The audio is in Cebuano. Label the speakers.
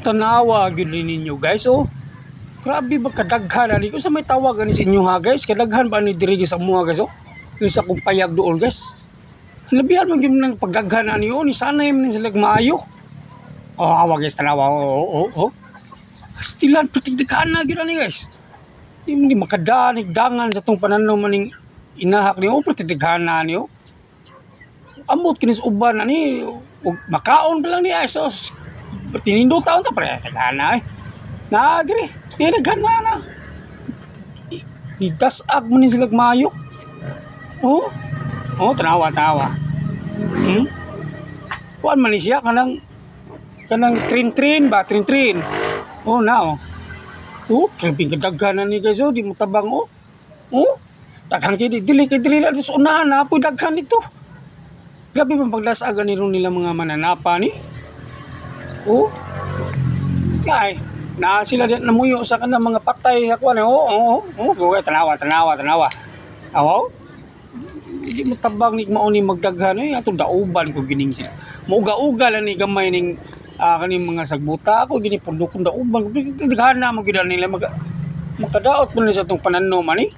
Speaker 1: Tanawa gyud ninyo, guys, oh. Grabe ba kadaghan ani ko sa may tawag ani sa inyo ha, guys. Kadaghan ba ni diri sa mua, guys, oh. Yung sa kong payag dool, guys. Labihan man gyud ng pagdaghan ani, oh, ni sanay man ni sila maayo. Oh, awa, guys, tanawa, oh. Stilan pertig daghan na gyud ani, guys. Di mo ni makadanig dangan sa tong pananom maning inahak ni, oh, pertig daghan na ani, oh. Amot kini sa uban ani ug makaon pa lang ni ay sos. Tinindot taon ta pre daghan na eh. Na dire, ni daghan na na. Ni dasag man ni sila maayo. Oh. Oh, tanawa, tanawa. Kuan man ni siya kanang trin-trin ba, trin-trin. Oh, na oh. Oh, grabe kadaghan na ni, guys, oh, di mo tabang, oh. Oh. Daghan kay dili kay dili na sa unahan na apoy daghan nito. Grabe man paglasag ani ron nila mga mananapa ni. Oh. Ay, na sila di namuyo sa kanang mga patay sa kuan. Oh. Okay, tanawa, tanawa, tanawa. Oh. Di mo tabang ni mao ni magdaghan eh, atong dauban ko gining sila. Mauga-uga lang ni gamay ning kaning mga sagbuta ako gini produktong dauban. Daghan na mo gyud nila mag makadaot man ni sa atong pananom ani.